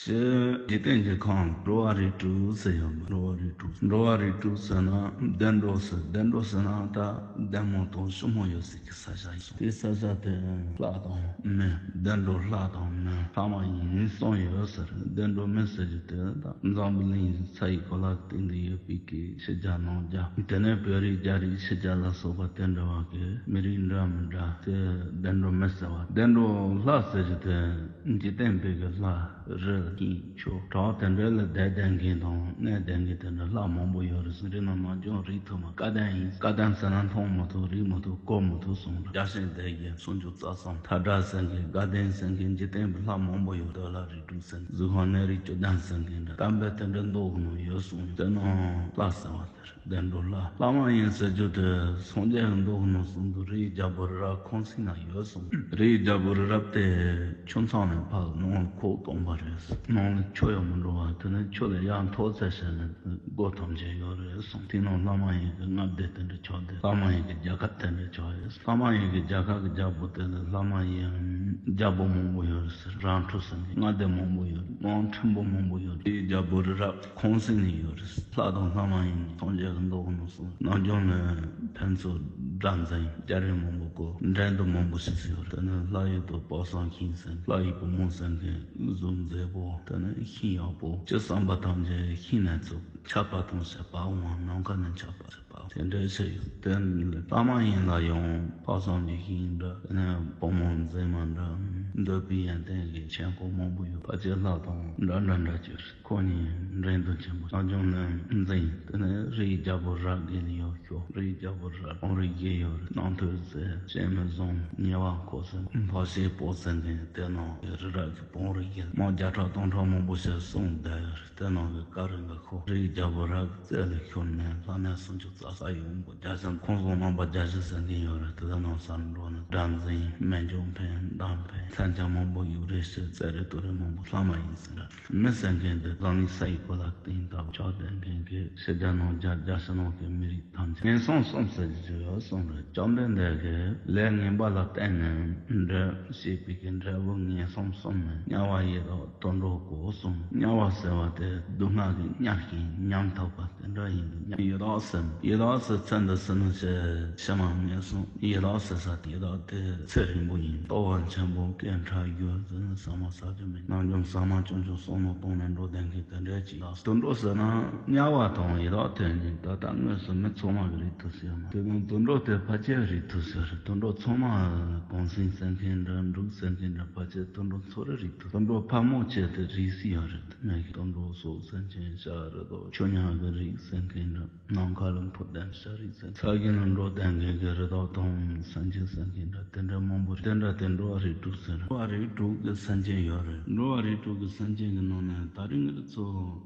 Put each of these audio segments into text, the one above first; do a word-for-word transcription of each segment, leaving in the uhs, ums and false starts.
དེ་འཇིག་རྟེན་གྱི་ཁམས་འགྲོ་བ་རིགས་དྲུག་ཟེར་ཡོད་པ། འགྲོ་བ་རིགས་དྲུག་འགྲོ་བ་རིགས་དྲུག་ཟེར་ན་བདེ་འགྲོ་ཟེར། བདེ་འགྲོ་ཟེར་ན་ད་བདེ་མོ་དང་ཞི་མོ་ཡོད་ས་གི་ས་ཆ་ཡིན། དེ་ས་ཆ་དེ་ལྷ་དང་མི། བདེ་འགྲོ་ལྷ་དང་མི། ལྷ་མ་ཡིན་གསུམ་ཡོད་ཟེར། བདེ་འགྲོ་མི་ཟེར་རྒྱུ་དེ་ད་འཛམ་བུ་གླིང་ས་ཡི་གོ་ལ་གི་སྟེང་དུ་ཡོད་པའི་གི་ཕྱི་རྒྱལ་ནང་རྒྱལ། དེ་ནས་བོད་རིགས་རྒྱ་རིགས་ཕྱི་རྒྱལ་ལ་སོགས་པ་དེ་འདྲ་བ་གི་མི་རིགས་འདྲ་མི་འདྲ་དེ་བདེ་འགྲོ་མི་ཟེར་བ། བདེ་འགྲོ་ལྷ་ཟེར་རྒྱུ་དེ་འཇིག་རྟེན་པའི་གི་ལྷ། རི་ལྷ་གི་ཆོས་གྲོགས་དེ་འདྲ་ལ་བསྡད་བསྡད་མཁན་དང་གནས་བསྡད་མཁན་དེ་འདྲ་ལྷ་མང་པོ་ཡོད་རེད་ཟེར། འདི་ནང་ནང་ཆུང་རིགས་ཐུབ་མ། སྐལ་ལྡན་ཡིན། སྐལ་ལྡན་ཟེར་ན་མཐོང་མི་ཐུབ། རིག་མི་ཐུབ། གོ་མི་ཐུབ་གསུངས་རེད། རྒྱལ་ཞིང་བདེ་རྒྱལ་སུམ་ཅུ་རྩ་གསུམ། མཐའ་བྲལ་ཟེར་མཁན། དགའ་ལྡན་ཟེར་མཁན། འཇིག་རྟེན་པའི་ལྷ་མང་པོ་ཡོད། འདོད་ལྷ་རིགས་དྲུག་ཟེར་མཁན། གཟུགས་ཁམས་གནས་རིགས་བཅུ་ལྡན་ཟེར་མཁན་འདྲ། གཏན་འབེབས་དེ་འདྲ་མདོ་གི་ནང་ཡོད་གསུངས་ཡོད། དེ་ནང་ལྷ་ཟེར་བ་དེ་རེད། བདེ་འགྲོ་ལྷ། ལྷ་མ་ཡིན་ཟེར་རྒྱུ་དེ་སངས་རྒྱས་ཀྱི་མདོ་གི་ནང་གསུངས་འདུག་རིའི་རྒྱལ་པོ་རི་རབ་ཁང་སེང་ན་ཡོད་གསུངས། རིའི་རྒྱལ་པོ་རི་རབ་དེ་ཆུ་མཚམས་ནས་ཕར་ནང་ལ་ཁོག་སྟོང་པ་རེད། ནང་ལ་ཆུ་ཡང་མི་འགྲོ་བ། དེ་ནས་ཆུ་ལ་ཡར་འཐོར་ཚར་ཤག་ནས་སྒོ་ཐམས་ཅད་ཡོད་རེད་གསུངས། དེ་ནང་ལྷ་མ་ཡིན་གྱི་མངའ་སྡེ་དེ་འདྲ་ཆགས་བསྡད། ལྷ་མ་ཡིན་གྱི་རྒྱལ་ཁབ་དེ་འདྲ་ཆགས་ཡོད། ལྷ་མ་ཡིན་གྱི་རྒྱལ་ཁབ་ཀྱི་རྒྱལ་པོ་དེ་ལ་ལྷ་མ་ཡིན་རྒྱལ་པོ་མང་པོ་ཡོད་རེད་ཟེར། རང་ཁྲོ་ཟེར་མཁན་མངའ་སྡེ་མང་པོ་ཡོད། དབང་ཕྲན་བུ་མང་པོ་ཡོད་རེད། རིའི་རྒྱལ་པོ་རི་རབ་ཁང་སེང་ནས་ཡོད་རེད། ལྷ་དང་ལྷ་མ་ཡིན་སངས་རྒྱས་ཀྱི་མདོ་གི་ནང་གསུངས། ནམ་རྒྱུན་ནས་ཕན་ཚུན་དགྲ་འཛིང་རྒྱ་རིགས་མང་པོ་གོ། འགྲན་བསྡུར་མང་པོ་ཞིག་ཡོད་རེད། དེ་ནས་ལྷ་ཡུལ་དུ་པ་སངས་ཁྱིམ་ཟེར། ལྷ་ཡི་བུ་མོ་ཟེར་མཁན་གཟུགས་མཛེས་པོ། དེ་ནས་ཤིང་ཡག་པོ། ཅི་བསམ་པ་ཐམས་ཅད་ཤིང་ནས་ཚུགས། ཆར་པ་དང་བཅས་པའང་ནམ་མཁའ་ནས་ཁྱབ་པ་རེད་པ། དེ་འདྲ་ཞིག་ཡོད། དེ་ནས་ལྷ་མ་ཡིན་ལ་ཡང་དཔག་བསམ་གྱི་ཤིང་འདྲ། དེ་ནས་བུ་མོ་མཛེས་མ་འདྲ། འདོད་པའི་ཡོན་ཏན་གྱི་ཆོས་འཁོར་མང་པོ་ཡོད། ཕལ་ཆེར་ལྷ་དང་འདྲ་འདྲ་འདྲ་གྱུར། ཁོ་གཉིས་འགྲན་བསྡུར་ཆེན་པོ། རང་བྱུང་ནས་འཛིན། དེ་ནས་རིའི་རྒྱལ་པོ་རབ་རྒྱས་ལ་ཡར་ཤོག་རིའི་རྒྱལ་པོ་རབ་བོང་རིགས་བརྒྱད་ཡོད་རེད། རྣམ་ཐོས་སྲས། བྱད་མའི་བཟང་། ཉེ་བར་འཁོར་ཟེར། འཕགས་སྐྱེས་པོ་ཟེར་མཁན་དེ་ནང་རི་རབ་ཀྱི་བོང་རིགས་བརྒྱད། མི་བརྒྱ་ཕྲག་སྟོང་ཕྲག་མང་པོ་ཞིག་གསུངས་བསྡད་ཡོད་རེད། དེ་ནང་གི་བཀའ་རིམ་གྱི་ཁོ་རིའི་རྒྱལ་པོ་རབ་རྩེ་ལ་ཤོར་ནས་ལྷ་གནས་སུམ་ཅུ་རྩ་གསུམ་ཡོང་གོ་རྒྱལ་ཞིང་ཁོང་གསུམ་རྣམ་པ་བརྒྱད་ཅུ་ཟེར་མཁན་ཡོད་རེད། དེ་དག་ནང་སར་འགྲོ་ནས་སྒྲ་འཛིན། སྨན་ལྗོངས་འཕེན། མདའ་འཕེན། མཚོན་ཆ་མང་པོ་གཡུག་རེས་བྱེད། རྩལ་རེ་ཏོག་རེ་མང་པོ། ལྷ་མ་ཡིན་ཟེར་ར། མི་ཟེར་མཁན་དེ་འཛམ་གླིང་ས་ཡི་གོ་ལ་སྟེང་དག་ཆགས་བསྡད་མཁན་གྱི་ཕྱི་རྒྱལ་ནང་རྒྱལ། རྒྱལ་ཕྱི་ནང་གི་མི་རིགས་ཐམས་ཅད་ངན་སོང་གསུམ་ཟེར་གྱི་ཡོད་གསུངས་རེད། བཅོམ་ལྡན་འདས་ཀྱིས་ལས་ངན་པ་ལ་བརྟེན་ནས་འབྲས་བུ་བྱས་པའི་གི་འབྲས་བུ་ངན་སོང་གསུམ་ནི་དམྱལ་བ་ཡི་དྭགས་དུད་འགྲོ་གོ་གསུངས། དམྱལ་བ་ཟེར་བ་དེ་སྡུག་བསྔལ་གྱི་དམྱལ་ཞིང་ཉམ་ཐག་པ་དེ་འདྲ་ཡིན་འདུག་ཡི་དྭགས་ཟེར། ཡི་དྭགས་ཟེར་ཚེ་འདི་ཕྱི་མ་ཞེས་ཕྱི་མ་ངན་སོང་། ཡི་དྭགས་ཟེར་ས་དེ་ཡི་དྭགས་དེ་ཚེ་རིང་པོ་ཡིན། ལྟོ་བ་ཆེན་པོ་སྐད་ཕྲ་རྒྱུ་ཟེར་ན་ཟ་མ་ཟ་རྒྱུ་མེད། ནམ་རྒྱུན་ཟ་མ་ཆུང་ཆུང་བསམ་བློ་གཏོང་ནས་འགྲོ་བསྡད་མཁན་དེ་འདྲ་ཅིག་ལ། དུད་འགྲོ་ཟེར་ན་དམྱལ་བ་དང་ཡི་དྭགས་དེ་གཉིས་ད་ལྟ་དངོས་སུ་མི་ཚང་མ་གི་རིགས་ཐུབ་ཟེར་མ། དེ་དང་དུད་འགྲོ་དེ་ཕལ་ཆེར་རིགས་ཐུབ་ཟེར། དུད་འགྲོ་ཚང་མ་གོང་སེང་ཟེར་མཁན་འདྲ་འབྲུག་ཟེར་མཁན་འདྲ་ཕལ་ཆེར་དུད་འགྲོ་ཚོ་རེ་རིགས་ཐུབ། དུད་འགྲོ་ཕལ་མོ་ཆེ་དེ་རིགས་སུ་ཡོད་རེད། མེ་གི་དུད་འགྲོ་སོགས་སེམས་ཅན་བྱ་རི་དྭགས་ཆུ་ཉག་གི་རིགས་ཟེར་མཁན་འདྲ། ནམ་མཁའ་ལ་འཕུར་ལྡིང་བྱ་རིགས་ཟེར། ས་གཞི་ལ་འགྲོ་ལྡིང་མཁན་གྱི་རི་དྭགས་དང་སེམས་ཅན་ཟེར་མཁན་འདྲ་དེ་འདྲ་མང་པོ་རེད། དེ་འདྲ་དེ་འགྲོ་བ་རིགས་དྲུག་ཟེར། འགྲོ་བ་རིགས་དྲུག་གི་སེམས་ཅན་ཡོད་རེད། འགྲོ་བ་རིགས་དྲུག་གི་སེམས་ཅན་གྱི་ནང་ནས་ད་རིང་ང་ཚོ་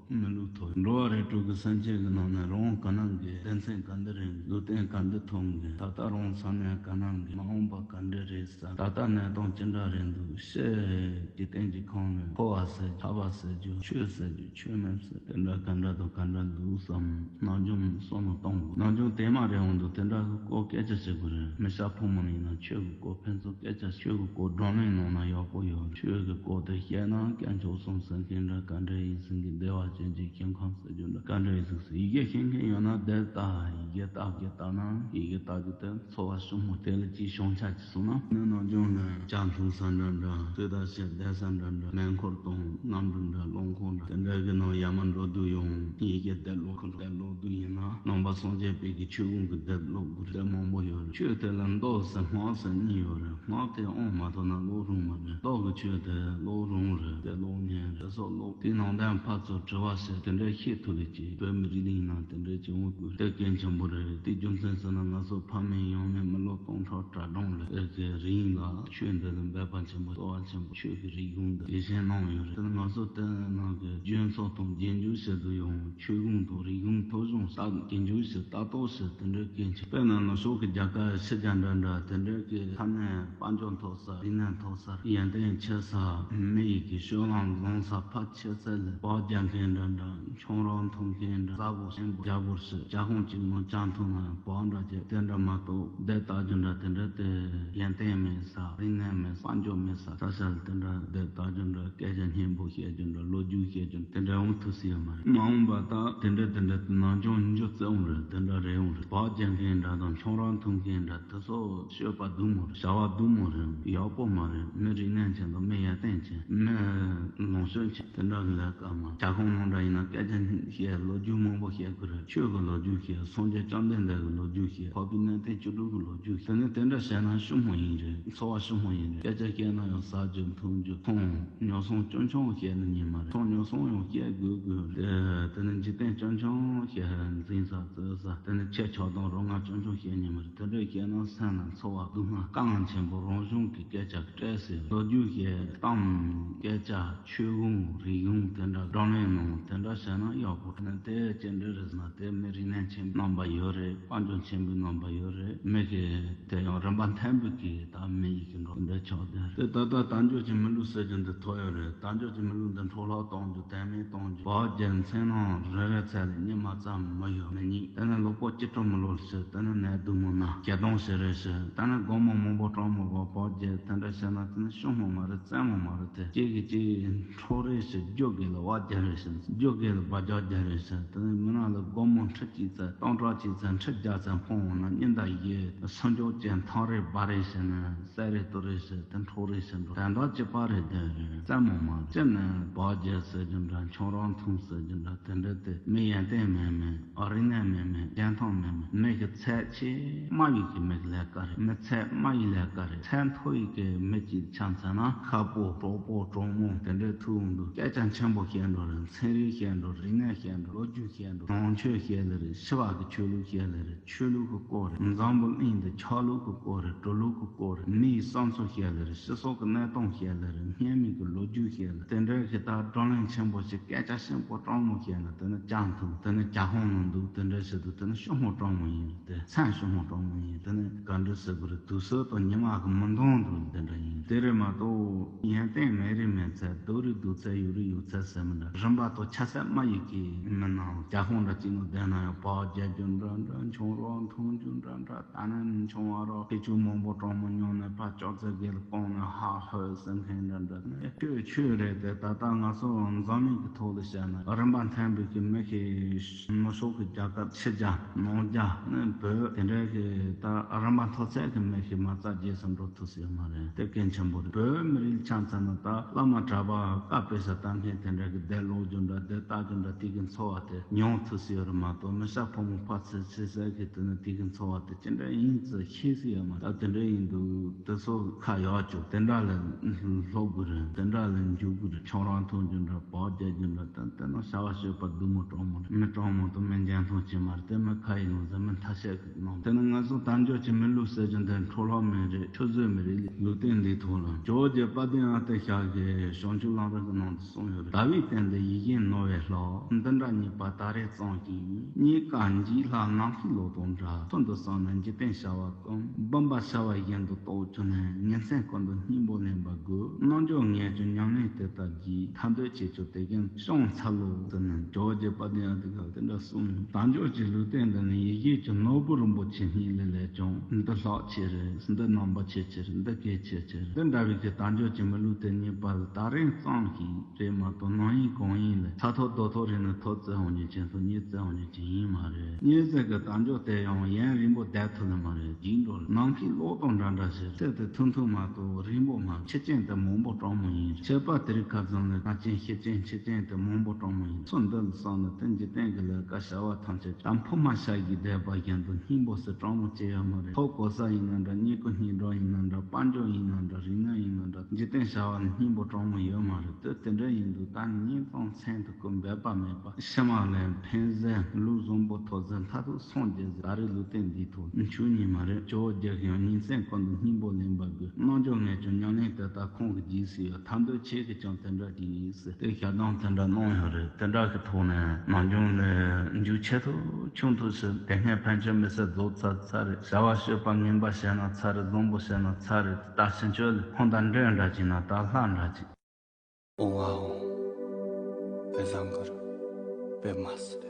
མི་ལུགས་ཐོག་འགྲོ་བ་རིགས་དྲུག་གི་སེམས་ཅན་གྱི་ནང་ནས་རང་ག་ནང་གི་སྡེ་ཚན་ག་འདི་རེད། ལུས་རྟེན་ག་འདི་ཐོབ་མཁན། ད་ལྟ་རང་ས་གནས་ག་ནང་གི་མ་འོངས་པ་ག་འདྲ་རེད་ཟེར། ད་ལྟ་གནས་སྟངས་ཅི་འདྲ་རེད་འདུག་ཤེས། འཇིག་རྟེན་གྱི་ཁམས་ནས་འཁོར་བ་ཟེར་རྒྱུ་ཐར་པ་ཟེར་རྒྱུ་ཆོས་ཟེར་རྒྱུ་ཆོས་མེད་ཟེར་དེ་འདྲ་ག་འདྲ་དང་ག་འདྲ་འདུག་བསམ། ནམ་རྒྱུན་བསམ་བློ་གཏོང་དགོས། ནམ་རྒྱུན་དེ་མ་རེད་འོང་དུ་དེ་འདྲ་གི་སྐོར་སྐད་ཆ་བཤད་དགོས་རེད། མི་ཤ་ཕོ་མོ་ཡིན་ན་ཆོས་ཀྱི་སྐོར་ཕན་ཚུན་སྐད་ཆ་ཆོས་ཀྱི་སྐོར་བགྲོ་གླེང་གནང་ན་ཡག་པོ་ཡོད། ཆོས་ཀྱི་སྐོར་དེ་བཤད་ན་སྐྱབས་མཆོག་གསུམ་ཟེར་མཁན་འདྲ་ག་འདྲ་ཡིན་ཟེར་མཁན་བདེ་བ་ཅན་གྱི་ཞིང་ཁམས་ཟེར་རྒྱུ་འདྲ་ག་འདྲ་ཡིན་ཟེར་ཟེར་ཡི་གེ་ཤེས་མཁན་ཡོད་ན་དེ་ལྟ་ཡི་གེ་ལྟ་གི་ལྟ་ན་ཡི་གེ་ལྟ་རྒྱུ་དེ། འཚོ་བ་ཞུམ་མོ་དེ་ལ་ཅིག་བྱང་ཆ་ཅིག་སོང་ན། ནི་ནམ་རྒྱུན་ནས་ཇ་འཐུང་ས་འདྲ་འདྲ། ཚོད་ལྟ་བྱེད་བསྡད་ས་འདྲ་འདྲ། མེ་འཁོར་དང་གནམ་གྲུ་འདྲ་གློག་འཁོར་འདྲ་དེ་འདྲ་གི་ནང་ཡར་མར་འགྲོ་དུས་ཡང་ཡི་གེ་དེབ་ཀློག་གི་དེབ་ཀློག་དུས་ཡིན་ན་ནང་པ་སངས་རྒྱས་པའི་གི་ཆོས་ཀུན་གི་དེབ་ཀློག་དགོས་དེ་མང་པོ་ཡོད་རེད། ཆོས་དེ་ལ་མདོ་ཟེར་སྔགས་ཟེར་གཉིས་ཡོད་རེད། སྔགས་དེ་ཨོང་མ་ཐོག་ན་ཀློག་རུང་མ་རེད། མདོ་གི་ཆོས་དེ་ཀློག་རུང་རེད། དེ་ཀློག་ཉན་རེད། སོགས་ཀློག་དེ་ནང་དོན་ཕར་ཚུར་དྲི་བ་ཟེར་དེ་འདྲ་ཤེས་ཐུབ་ལེ་ཅིག་བོད་མི་རིགས་ཡིན་ན་དེ་འདྲ་བྱེད་འོང་དགོས་དེ་གལ་ཆེན་པོ་རེད། དེ་རྒྱུ་མཚན་ཟེར་ན་ང་ཚོ་ཕ་མེས་ཡང་མེས་མི་ལོ་སྟོང་ཕྲག་གྲངས་ལ་ཨེ་ཙི་རིང་ལ་ཆོས་འདི་ལ་འབད་པ་ཆེན་པོ་རྩོལ་བ་ཆེན་པོ་ཆོས་ཀྱི་རིག་གཞུང་འདི་དེ་བཞིན་གནང་ཡོད་རེད། དེ་ནི་ང་ཚོ་དེ་ནང་གི་སྤྱི་ཚོགས་དང་རྒྱན་འཇུག་བྱེད་དུ་ཡང་ཆོས་གཞུང་དང་རིག་གཞུང་ཐོ་གཞུང་ལྟ་རྒྱན་འཇུག་བྱེད་ལྟ་རྟོག་བྱེད་དེ་འདྲའི་གལ་ཆེ། དཔེར་ན་ནུབ་ཕྱོགས་ཀྱི་རྒྱལ་ཁབ་ཕྱི་རྒྱལ་འདྲ་འདྲ་དེ་འདྲའི་གི་ས་གནས་དཔལ་འབྱོར་མཐོ་ས་རིག་གནས་མཐོ་ས་ཡོན་ཏན་ཆེ་ས་མི་ཡི་གི་སྤྱོད་ལམ་བཟང་ས། ས་ཕར་ཆེ་ཚད་ལ་བག་རྒྱག་མཁན་འདྲ་འདྲ། ཁྱོང་རོགས་འཐུང་མཁན་འདྲ། གཟའ་བོ་ཤིང་བུ་རྒྱ་བོར་ཞིག་ཇ་ཁོང་གཅིག་ནང་ཇ་འཐུང་ན་བག་འདྲ་བྱས། དེ་འདྲ་མ་གཏོགས་བསྡད་ལྟ་རྒྱུ་འདྲ་དེ་འདྲ་དེ་ཡོན་ཏན་མེད་ས། རིག་གནས་མེད་ས། དཔལ་འབྱོར་མེད་ས། ས་ཆ་ལ་དེ་འདྲ་བསྡད་ལྟ་རྒྱུ་འདྲ། སྐད་ཆ་སྙན་པོ་བཤད་རྒྱུ་འདྲ། ལོ་རྒྱུས་བཤད་རྒྱུ་འདྲ། དེ་འདྲ་འོང་ཐུབ་ས་ཡོད་མ་རེད། མ་འོངས་པ་ད་དེ་འདྲ་དེ་འདྲ་དེ་ནང་སྦྱོང་འཇུག་བརྩི་འོང་རེད། དེ་འདྲ་རེད་འོང་རེད། བག་རྒྱག་མཁན་འདྲ་དང་ཁྱོང་རོགས་འཐུང་མཁན་འདྲ་དེ་ཚོ་སྤྱོད་པ་སྡུག་མོ་རེད། བྱ་བ་སྡུག་མོ་རེད། ཡག་པོ་མ་རེད། མི་རིག་གནས་ཅན་དང་མི་ཡོན་ཏན་ཅན། མི་ལོངས་སྤྱོད་ཅན། དེ་འདྲ་གི་ལས་ཀ་མ། ཇ་ཁང་ནང་འདྲ་ཡིན་ན་སྐད་ཆ་བཤད། ལོ་རྒྱུས་མང་པོ་བཤད་དགོས་རེད། ཆོས་ཀྱི་ལོ་རྒྱུས་བཤད། སངས་རྒྱས་བཅོམ་ལྡན་འདས་ཀྱི་ལོ་རྒྱུས་བཤད། འཕགས་པའི་གནས་བརྟན་བཅུ་དྲུག་གི་ལོ་རྒྱུས་བཤད། དེ་ནས་དེ་འདྲ་བཤད་ན་ཞུ་མོ་ཡིན་རེད། འཚོ་བ་ཞུ་མོ་ཡིན་རེད། སྐད་ཆ་བཤད་ན་ཡང་ཟ་རྒྱུ་འཐུང་རྒྱུ། ཚོང་ཉོ་ཚོང་ཆུང་ཆུང་བཤད་ན་ཉན་མ་རེད། ཚོང་ཉོ་ཚོང་ཡང་བཤད་དགོས་དགོས་རེད། དེ་ནས་འཇིག་རྟེན་ཆུང་ཆུང་བཤད། འཛིན་ས་རྩོད་ས། དེ་ནས་ཆེ་ཆུང་དང་རོ་མངའ་ཆུང་ཆུང་བཤད་ཉན་མ་རེད། དེ་འདྲ་བཤད་ན་སེམས་ལ་ཚོར་བ་སྡུག་བསྔལ་དཀའ་ངལ་ཆེན་པོ། རང་གཞུང་གི་སྐད་ཆ་སྤྲད་ཟེར། ལོ་རྒྱུས་བཤད། གཏམ། སྐད་ཆ། ཆོས་གཞུང་རིག་གཞུང་དེ་འདྲ་བགྲོ་གླེང་གནང་། དེ་འདྲ་བྱས་ན་ཡག་པོ་རེད། དེ་ཅི་འདྲ་རེད་ཟེར་ན། དེ་མི་རིག་གནས་ཆེན་པོའི་རྣམ་པ་ཡོད་རེད། དཔལ་འབྱོར་ཆེན་པོའི་རྣམ་པ་ཡོད་རེད། མི་གི་དེ་ཡང་རིམ་པ་མཐོན་པོའི་གི་ད་མི་ཡི་གི་འགྲོ་འདི་ཆགས་བསྡད་རེད། དེ་ད་ལྟ་དལ་འབྱོར་གྱི་མི་ལུས་ཟེར་རྒྱུ་འདི་ཐོབ་ཡོད་རེད། དལ་འབྱོར་གྱི་མི་ལུས་འདི་འཕྲོ་བརླག་གཏོང་རྒྱུ། དོན་མེད་གཏོང་རྒྱུ། བག་རྒྱག། མཚན་ནང་རེ་རེ་ཚད་ལ་གཉིད་མ་ཚ་མི་ཡོད་མི་གཉིད། དེ་ནས་ལོ་པོ་སྐྱིད་སྤྲོ་མི་ལོ་ཞིག་དེ་ནས་ནད་སྡུག་མི་ན། སྐྱིད་སྡུག་ཞིག་རེད་ཞིག་དེ་ནས་སྒོར་མོ་མང་པོ་སྤྲང་མོ་གོ་བག་རྒྱག། དེ་འདྲ་བྱས་ན་དེ་ནི་ཞུ་མོ་མ་རེད། བཙན་མོ་མ་རེད། དེ་གཅིག་གིས་གཅིག་འཕྲོག་རེས་ཞིག་རྒྱུ་སྒེར་ལ་བག་རྒྱག་རེས་ཞིག་རྒྱུ་སྒེར་ལ་བག་རྒྱག་རྒྱག་རེས་ཞིག་དེ་ནས་མི་ནག་ལ་སྒོར་མོ་ཁྲི་གཅིག་ཚད། སྟོང་ཕྲག་གཅིག་ཚད། ཁྲི་བརྒྱ་ཚད་འཕངས་འོང་ན་སྙིང་འདར་ཡེ། སུམ་ཅུ་ཅན་ཐང་རེ་སྦ་རེས་ཞིག་ནས་བསད་རེས་གཏུབ་རེས་ཞིག་དེ་འཕྲོག་རེས་ཞིག་འགྲོ། དོན་དག་གཅིག་པ་རེད། དེ་རེད། བཙན་མོ་མ་རེད། སྤྱིར་ནས་བག་རྒྱག་ཟེར་རྒྱུ་འདྲ། ཁྱོང་རོགས་འཐུང་ཟེར་རྒྱུ་འདྲ། དེ་འདྲ་དེ་མི་ཡོན་ཏན་མེད་མེད། རིག་གནས་མེད་མེད། འཇོན་ཐང་མེད་མེད། མི་གི་ཚད་ཆེས་དམའ་བའི་གི་མི་གི་ལས་ཀ་རེད། མི་ཚད་དམའ་བའི་ལས་ཀ་རེད། ཚད་མཐོ་བའི་གི་མི་གཅིག་ཆ་མཚོན་ན་ཁ་ཕོ་གྲོགས་པོ་གྲོགས་མོ་དེ་འདྲའི་ཐུག་འདུག་སྐད་ཆ་ཆེན་པོ་བཤད་འགྲོ་རེད། ཚན་རིག་བཤད་འགྲོ། རིག་གནས་བཤད་འགྲོ། ལོ་རྒྱུས་བཤད་འགྲོ། ནང་ཆོས་བཤད་ལེ་རེད། ཕྱི་པ་གི་ཆོས་ལུགས་བཤད་ལེ་རེད། ཆོས་ལུགས་ཀྱི་སྐོར་རེད། འཛམ་བུ་གླིང་འདི་ཆགས་ལུགས་ཀྱི་སྐོར་རེད། འགྲོ་ལུགས་ཀྱི་སྐོར་རེད། མི་ཡི་བསམ་ཚུལ་བཤད་ལེ་རེད། སྤྱི་ཚོགས་ཀྱི་གནས་སྟངས་བཤད་ལེ་རེད། སྔོན་མའི་གི་ལོ་རྒྱུས་བཤད་ལེ། དེ་འདྲའི་གི་ད་བགྲོ་གླེང་ཆེན་པོ་ཞིག་སྐད་ཆ་ཆེན་པོ་སྤྲང་མོ་བཤད་ན་དེ་ནི་ཅང་ཐུབ། དེ་ནི་ཇ་ཁང་ནང་འདུག་དེ་འདྲ་ཞིག་འདུག་དེ་ནི་ཞུ་མོ་སྤྲང་མོ་ཡིན། དེ་མཚན་ཞུ་མོ་སྤྲང་མོ་ཡིན། དེ་ནི་ག་འདྲ་ཟེར་དགོས་རེད། དུས་ཚོད་དང་ཉི་མ་གི་མི་འདང་འདུག་དེ་འདྲ་ཡིན། དེ་རེད་མ་གཏོགས་ཡོན་ཏན་མེད་རེད་མེད་ཚད། སྡུག་རེད་སྡུག་ཚད། ཡོད་རེད་ཡོད་ཚད་ཟེར་མི་འདྲ། རིམ་པ་དང་ཆ་ཚད་དམའ་ཡི་གི་མི་ནང་ཇ་ཁང་འདྲ་གཅིག་ནང་བསྡད་ན་ཡང་བག་རྒྱག་རྒྱུ་འདྲ་འདྲ། ཁྱོང་རོགས་འཐུང་རྒྱུ་འདྲ་འདྲ། ད་ནི་ཆུང་བ་རོགས་ཕི་ཆུ་མང་པོ་སྤྲང་མོ་མྱོང་ནས་ཕར་ཅོག་ཙེ་སྒེར་ལ་བསྐོང་ནས་ཧ་ཧོ་ཟེར་མཁན་འདྲ་འདྲ་ནི་ཆོས་ཆོས་རེད་དེ། ད་ལྟ་ང་ཚོ་འཛམ་གླིང་གི་ཐོག་ལ་བཤད་ན་རིམ་པ་མཐོན་པོའི་གི་མི་ཤི། ནུབ་ཕྱོགས་ཀྱི་རྒྱལ་ཁབ་ཕྱི་རྒྱལ་ནང་རྒྱལ་ནི་བོད་དེ་འདྲའི་གི་ད་རིམ་པ་མཐོ་ཚད་ཀྱི་མི་ཤི་མ་རྩ་རྗེས་སུ་འགྲོ་ཐུབ་ས་ཡོད་མ་རེད། དེ་གལ་ཆེན་པོ་རེད། བོད་མི་རིགས་ཆ་མཚོན་ན་ད་བླ་མ་གྲྭ་པ་བཀའ་ཕེབས་ས་ལྟ་མཁན་དེ་འདྲ་གི་བསྡད་ལོག་རྒྱུ་འདྲ་བསྡད་ལྟ་རྒྱུ་འདྲ་དེ་གི་འཚོ་བ་དེ་མྱོང་ཐུབ་ས་ཡོད་རེད་མ་གཏོགས། མི་ཤ་ཕོ་མོ་ཕ་ཚུལ་ཆེ་ས་གི་དེ་ནི་དེ་གི་འཚོ་བ་དེ་ཅི་འདྲ་ཡིན་ཚུལ་ཤེས་ས་ཡོད་མ་རེད། ད་དེ་འདྲ་ཡིན་དུས་དེ་ཚོ་ཁ་ཡག་བཅུག་དེ་འདྲ་ལ་སློབ་དགོས་རེད། དེ་འདྲ་ལ་འཇུག་དགོས་རེད། ཁྱོང་རང་འཐུང་རྒྱུ་འདྲ་བག་རྒྱག་རྒྱུ་འདྲ་ད་དེ་ནི་བྱ་བ་སྤྱོད་པ་སྡུག་མོ་སྤྲང་མོ་རེད། མི་སྤྲང་མོ་དང་མི་འཇོན་ཐང་ཅན་མ་རེད། དེ་མི་ཁ་ཡི་ནང་ཟེར་མི་ཐ་ཤལ་གི་ནང་། དེ་ནི་ང་ཚོ་དལ་འབྱོར་གྱི་མི་ལུས་ཟེར་རྒྱུ་འདི་འཕྲོ་བརླག་མི་རེད། ཆུད་ཟོས་མི་རེད། ལུས་རྟེན་འདིའི་ཐོག་ལ་ཇོ་བོ་རྗེ་དཔལ་ལྡན་ཨ་ཏི་ཤ་གིས་བྱང་ཆུབ་ལམ་རིམ་གྱི་ནང་དུ་གསུངས་ཡོད་རེད། ཟླ་བའི་སྟེང་དུ་ཡིད་བཞིན་ནོར་བས་ལྷག་འདི་འདྲ་རྙེད་པ་ད་རེས་ཙམ་ཞིག་ཡིན། རྙེད་དཀའ་འཇིག་སླ་ནམ་མཁའི་ལོ་ཏོག་འདྲ། ཚུལ་འདི་བསམ་ན་འཇིག་རྟེན་བྱ་བ་ཀུན། འབུམ་པ་བྱ་བ་བཞིན་དུ་རྟོགས་གྱུར་ནས། ཉིན་མཚན་ཀུན་ཏུ་སྙིང་པོ་ལེན་པ་དགོས། རྣལ་འབྱོར་ངས་ཀྱང་ཉམས་ལེན་དེ་ལྟར་བགྱིས། ཐར་འདོད་ཁྱེད་ཀྱང་དེ་བཞིན་སྐྱོང་འཚལ་ལོ། ཟེར་ནས་ཇོ་བོ་རྗེ་དཔལ་ལྡན་ཨ་ཏི་ཤ་དེ་འདྲ་གསུངས། དལ་འབྱོར་གྱི་ལུས་རྟེན་འདི་ནི་ཡིད་བཞིན་གྱི་ནོར་བུ་རིན་པོ་ཆེ་སྙིང་ལས་ལས་ཀྱང་འདི་ལྷག་ཆེ་རེད། འདི་རྣམ་པ་ཆེ་ཆེ་རེད། འདི་གལ་ཆེ་ཆེ་རེད། འདི་འདྲ་བའི་གི་དལ་འབྱོར་གྱི་མི་ལུས་དེ་རྙེད་པ་ལ་ད་རེས་ཙམ་ཞིག་རེད་མ་གཏོགས་ནམ་ཡིན་གང་ཡིན་ལ་ཚ་ཐོག་རྡོ་ཐོག་རེད་ན་ཐོབ་ཙམ་འོང་རྒྱུ་ཅན་དང་རྙེད་ཙམ་འོང་རྒྱུ་ཅན་ཡིན་མ་རེད། རྙེད་ཟེར་གི་དལ་འབྱོར་དེ་ཡང་ཡུན་རིང་པོ་བསྡད་ཐུབ་ལེ་མ་རེད། འཇིག་འགྲོ་ལ་ནམ་མཁའི་གློག་ཏོག་འདྲ་འདྲ་ཞིག་ཚད་དེ་ཐུང་ཐུང་མ་གཏོགས་རིང་པོ་མ། ཆུ་རྐྱེན་དེ་མང་པོ་སྤྲང་མོ་ཡིན། ཆད་པ་དེ་རིགས་ཁ་ཙམ་ལ་ང་ཅན་ཤི་རྐྱེན་ཆུ་རྐྱེན་དེ་མང་པོ་སྤྲང་མོ་ཡིན། ཚུལ་འདི་ལ་བསམ་ན་དེ་འཇིག་རྟེན་གྱི་ལས་ཀ་བྱ་བ་ཐམས་ཅད་དམ་ཕུ་མ་ཤ་ཡི་བསྡད་པ་བཞིན་དུ་སྙིང་པོ་སུ་སྤྲང་མོ་ཅི་ཡོད་མ་རེད། ཐོབ་གོ་ས་ཡིན་ན་འདྲ། རྙེད་གོ་སྙིང་སྒྲོན་ཡིན་ན་འདྲ། དཔལ་འབྱོར་ཡིན་ན་འདྲ། རིག་གནས་ཡིན་ན་འདྲ། འཇིག་རྟེན་བྱ་བ་ལ་སྙིང་པོ་སྤྲང་མོ་ཡོད་མ་རེད། དེ་དེ་འདྲ་ཡིན་དུས་ད་ནི་སྙིང་གཏམ་མཚན་དུ་ཀུན་འབད་པ་མེད་པ། ཕྱི་མ་ལ་ཕན་ཟེར་ལུགས་བཟང་པོ་ཐོབ་ཟེར་མཐར་ཐུག་སངས་རྒྱས་ཟེར། ད་རེས་ལུས་རྟེན་འདིའི་ཐོག་འཆུག་ཉེས་མ་རེད། ཇོ་བོ་རྗེ་ཡང་ཉིན་མཚན་ཀུན་ཏུ་སྙིང་པོ་ལེན་པ་དགོས། རྣལ་འབྱོར་ངས་ཀྱང་ཉམས་ལེན་དེ་ལྟར་ཁོང་གིས་བགྱིས་ཟེར་ཡོད། ཐར་འདོད་ཁྱེད་ཀྱིས་ཀྱང་དེ་འདྲ་བགྱིས་ཟེར་དེ་ཞལ་གདམས་དེ་འདྲ་གནང་ཡོད་རེད། དེ་འདྲ་གི་ཐོག་ནས་ནམ་རྒྱུན་ལས་མཇུག་ཆེ་ཐུབ་ཆུང་ཐུབ་ཟེར། དེ་སྔའི་ཕན་ཆད་མི་སེར་རྫོགས་ཚར་ཚར་རེད། བྱ་བ་སྤྱོད་པ་ངན་པ་བྱས་ན་ཚར་རེད། བཟང་པོ་བྱས་ན་ཚར་རེད། ད་ཕྱིན་ཆད་ལ་ཧོན་ད་འདྲེ་འདྲ་བྱས་ན་ད་ལྷ་འདྲ་བྱས། ཨོ་ཝའོ། བཟང་གི་རེད། དཔེ་མ་སྲིད།